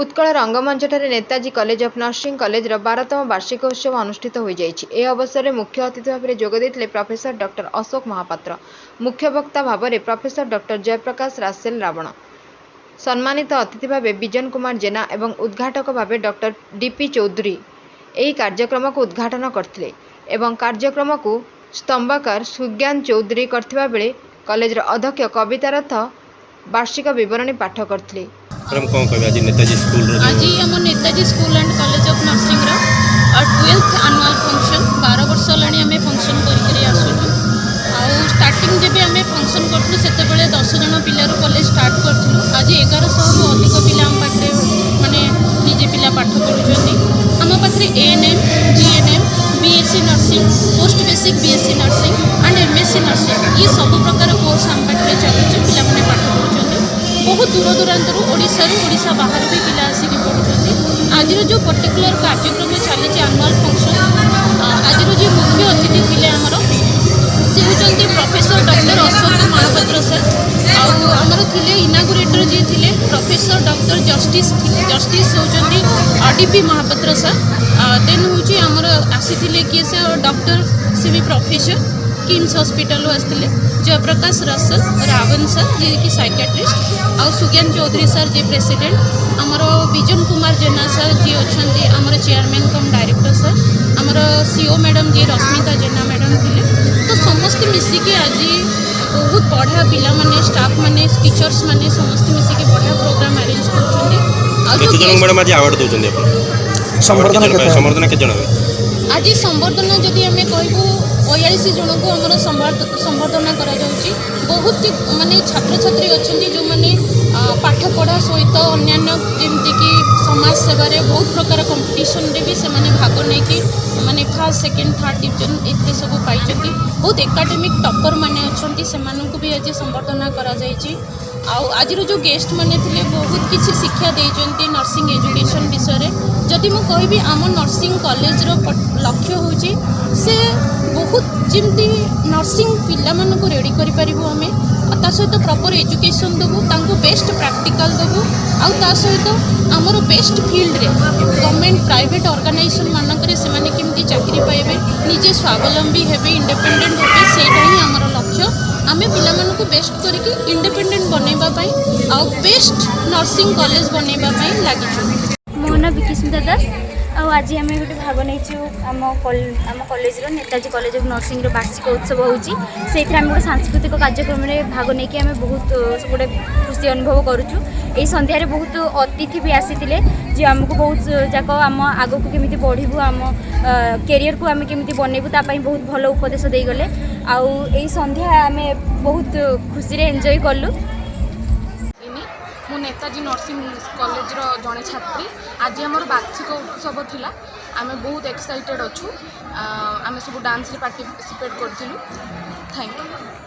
ଉତ୍କଳ ରଙ୍ଗମଞ୍ଚଠାରେ Netaji college of nursing କଲେଜର 12ତମ ବାର୍ଷିକ ଉତ୍ସବ ଅନୁଷ୍ଠିତ ହୋଇଯାଇଛି। ଏହି ଅବସରରେ ମୁଖ୍ୟ ଅତିଥି ଭାବରେ ଯୋଗ ଦେଇଥିଲେ ପ୍ରଫେସର ଡକ୍ଟର ଅଶୋକ ମହାପାତ୍ର। ମୁଖ୍ୟ ବକ୍ତା ଭାବରେ ପ୍ରଫେସର ଡକ୍ଟର ଜୟପ୍ରକାଶ ରାସେଲ ରାବଣ, ସମ୍ମାନିତ ଅତିଥି ଭାବେ ବିଜନ କୁମାର ଜେନା ଏବଂ ଉଦ୍ଘାଟକ ଭାବେ ଡକ୍ଟର ଡିପି ଚୌଧୁରୀ ଏହି କାର୍ଯ୍ୟକ୍ରମକୁ ଉଦ୍ଘାଟନ କରିଥିଲେ ଏବଂ କାର୍ଯ୍ୟକ୍ରମକୁ ସ୍ତମ୍ଭକାର ସୁଜ୍ଞାନ ଚୌଧୁରୀ କରିଥିବା ବେଳେ କଲେଜର ଅଧ୍ୟକ୍ଷ କବିତା ରଥ ବାର୍ଷିକ ବିବରଣୀ ପାଠ କରିଥିଲେ। ମ୍ୟାଡ଼ାମ୍, କ'ଣ କହିବେ ଆଜି ନେତାଜୀ ସ୍କୁଲର? ଆଜି ଆମ Netaji school and college of ନର୍ସିଂର 12th annual function. 12 ବର୍ଷ ହେଲାଣି ଆମେ ଫଙ୍କସନ୍ କରିକରି ଆସୁଛୁ। ଆଉ ଷ୍ଟାର୍ଟିଂ ଯେବେ ଆମେ ଫଙ୍କସନ୍ କରିଥିଲୁ, ସେତେବେଳେ 10 ଜଣ ପିଲାରୁ କଲେଜ ଷ୍ଟାର୍ଟ କରିଥିଲୁ। ଆଜି 1100ରୁ ଅଧିକ ପିଲା ଆମ ପାଖରେ, ମାନେ ନିଜେ ପିଲା ପାଠ ପଢ଼ୁଛନ୍ତି। ଆମ ପାଖରେ ANM, GNM, BSc nursing, post basic BSc nursing and MSc nursing, ଇଏ ସବୁ ପ୍ରକାର କୋର୍ସ ଆମ ପାଖରେ ଚାଲୁଛି। ପିଲାମାନେ ପାଠ ପଢ଼ୁଛନ୍ତି। ବହୁତ ଦୂର ଦୂରାନ୍ତରୁ, ଓଡ଼ିଶାରୁ, ଓଡ଼ିଶା ବାହାରୁ ବି ପିଲା ଆସିକି ପଢ଼ୁଛନ୍ତି। ଆଜିର ଯେଉଁ ପର୍ଟିକୁଲାର କାର୍ଯ୍ୟକ୍ରମ ଚାଲିଛି, ଆନୁଆଲ୍ ଫଙ୍କସନ୍, ଆଜିର ଯିଏ ମୁଖ୍ୟ ଅତିଥି ଥିଲେ ଆମର, ସେ ହେଉଛନ୍ତି professor doctor Ashok Mahapatra sir. ଆଉ ଆମର ଥିଲେ ଇନାଗୁରେଟର ଯିଏ ଥିଲେ, ପ୍ରଫେସର ଡକ୍ଟର ଜଷ୍ଟିସ୍ ଥିଲେ, ଜଷ୍ଟିସ୍ ହେଉଛନ୍ତି D P Mahapatra sir. Then ହେଉଛି ଆମର ଆସିଥିଲେ କିଏ ସେ ଡକ୍ଟର, ସେ ବି ପ୍ରଫେସର, କିମ୍ସ ହସ୍ପିଟାଲରୁ ଆସିଥିଲେ, ଜୟପ୍ରକାଶ ରସଲ ରାବଣ ସାର୍, ଯିଏକି ସାଇକାଟ୍ରିଷ୍ଟ, ଆଉ ସୁଜ୍ଞାନ ଚୌଧୁରୀ ସାର୍, ଯିଏ ପ୍ରେସିଡେଣ୍ଟ ଆମର, ବିଜନ କୁମାର ଜେନା ସାର୍, ଯିଏ ଅଛନ୍ତି ଆମର ଚେୟାରମ୍ୟାନ୍ କମ୍ ଡାଇରେକ୍ଟର ସାର୍, ଆମର ସିଓ ମ୍ୟାଡ଼ାମ୍ ଯିଏ ରଶ୍ମିତା ଜେନା ମ୍ୟାଡ଼ାମ୍ ଥିଲେ। ତ ସମସ୍ତେ ମିଶିକି ଆଜି ବହୁତ ବଢ଼ିଆ, ପିଲାମାନେ, ଷ୍ଟାଫ୍ ମାନେ, ଟିଚର୍ସ ମାନେ ସମସ୍ତେ ମିଶିକି ବଢ଼ିଆ ପ୍ରୋଗ୍ରାମ୍ ଆରେଞ୍ଜ କରୁଛନ୍ତି। ଆଉ କେତେ ଯେଉଁ ଜଣଙ୍କୁ ମ୍ୟାଡ଼ାମ୍ ଆଜି ଆୱାର୍ଡ଼ ଦେଉଛନ୍ତି ଆପଣ? ସମ୍ବର୍ଦ୍ଧନା କେତେ? ସମ୍ବର୍ଦ୍ଧନା କେତେ ଜଣ ହେବେ? ଆଜି ସମ୍ବର୍ଦ୍ଧନା ଯଦି ଆମେ କହିବୁ, 42 ଜଣଙ୍କୁ ଆମର ସମ୍ବର୍ଦ୍ଧନା କରାଯାଉଛି। ବହୁତ ମାନେ ଛାତ୍ରଛାତ୍ରୀ ଅଛନ୍ତି, ଯେଉଁମାନେ ପାଠପଢ଼ା ସହିତ ଅନ୍ୟାନ୍ୟ ଯେମିତିକି ସମାଜ ସେବାରେ ବହୁତ ପ୍ରକାର କମ୍ପିଟିସନରେ ବି ସେମାନେ ଭାଗ ନେଇକି ମାନେ ଫାର୍ଷ୍ଟ, ସେକେଣ୍ଡ, ଥାର୍ଡ଼ ଡିଭିଜନ୍ ଏଥିରେ ସବୁ ପାଇଛନ୍ତି। ବହୁତ ଏକାଡେମିକ୍ ଟପର୍ ମାନେ ଅଛନ୍ତି, ସେମାନଙ୍କୁ ବି ଆଜି ସମ୍ବର୍ଦ୍ଧନା କରାଯାଇଛି। ଆଉ ଆଜିର ଯେଉଁ ଗେଷ୍ଟ ମାନେ ଥିଲେ, ବହୁତ କିଛି ଶିକ୍ଷା ଦେଇଛନ୍ତି ନର୍ସିଂ ଏଜୁକେସନ୍ ବିଷୟରେ। ଯଦି ମୁଁ କହିବି, ଆମ ନର୍ସିଂ କଲେଜର ଲକ୍ଷ୍ୟ ହେଉଛି ସେ ବହୁତ ଯେମିତି ନର୍ସିଂ ପିଲାମାନଙ୍କୁ ରେଡ଼ି କରିପାରିବୁ ଆମେ, ଆଉ ତା ସହିତ ପ୍ରପର୍ ଏଜୁକେସନ୍ ଦେବୁ, ତାଙ୍କୁ ବେଷ୍ଟ ପ୍ରାକ୍ଟିକାଲ୍ ଦେବୁ, ଆଉ ତା ସହିତ ଆମର ବେଷ୍ଟ ଫିଲ୍ଡରେ ଗଭର୍ଣ୍ଣମେଣ୍ଟ, ପ୍ରାଇଭେଟ୍ ଅର୍ଗାନାଇଜେସନ୍ ମାନଙ୍କରେ ସେମାନେ କେମିତି ଚାକିରି ପାଇବେ, ନିଜେ ସ୍ୱାବଲମ୍ବୀ ହେବେ, ଇଣ୍ଡିପେଣ୍ଡେଣ୍ଟ ହେବେ, ସେଇଟା ହିଁ ଆମର ଲକ୍ଷ୍ୟ। ଆମେ ପିଲାମାନଙ୍କୁ ବେଷ୍ଟ କରିକି ଇଣ୍ଡିପେଣ୍ଡେଣ୍ଟ ବନେଇବା ପାଇଁ ଆଉ ବେଷ୍ଟ ନର୍ସିଂ କଲେଜ ବନେଇବା ପାଇଁ ଲାଗିଛୁ। ମୋ ନାଁ ବିକିସ୍ମିତା ଦାସ। ଆଉ ଆଜି ଆମେ ଗୋଟେ ଭାଗ ନେଇଛୁ ଆମ କଲେଜର, ନେତାଜୀ କଲେଜ ଅଫ୍ ନର୍ସିଂର ବାର୍ଷିକ ଉତ୍ସବ ହେଉଛି। ସେଇଥିରେ ଆମେ ଗୋଟେ ସାଂସ୍କୃତିକ କାର୍ଯ୍ୟକ୍ରମରେ ଭାଗ ନେଇକି ଆମେ ବହୁତ ଗୋଟେ ଖୁସି ଅନୁଭବ କରୁଛୁ। ଏହି ସନ୍ଧ୍ୟାରେ ବହୁତ ଅତିଥି ବି ଆସିଥିଲେ, ଯିଏ ଆମକୁ ବହୁତ ଯାକ ଆମ ଆଗକୁ କେମିତି ବଢ଼ିବୁ, ଆମ କ୍ୟାରିୟରକୁ ଆମେ କେମିତି ବନେଇବୁ, ତା ପାଇଁ ବହୁତ ଭଲ ଉପଦେଶ ଦେଇଗଲେ। ଆଉ ଏଇ ସନ୍ଧ୍ୟା ଆମେ ବହୁତ ଖୁସିରେ ଏନ୍ଜୟ କଲୁ। ମୁଁ ନେତାଜୀ ନର୍ସିଂ କଲେଜର ଜଣେ ଛାତ୍ରୀ। ଆଜି ଆମର ବାର୍ଷିକ ଉତ୍ସବ ଥିଲା। ଆମେ ବହୁତ ଏକ୍ସାଇଟେଡ଼୍ ଅଛୁ। ଆମେ ସବୁ ଡାନ୍ସରେ ପାର୍ଟିସିପେଟ୍ କରିଥିଲୁ। Thank you.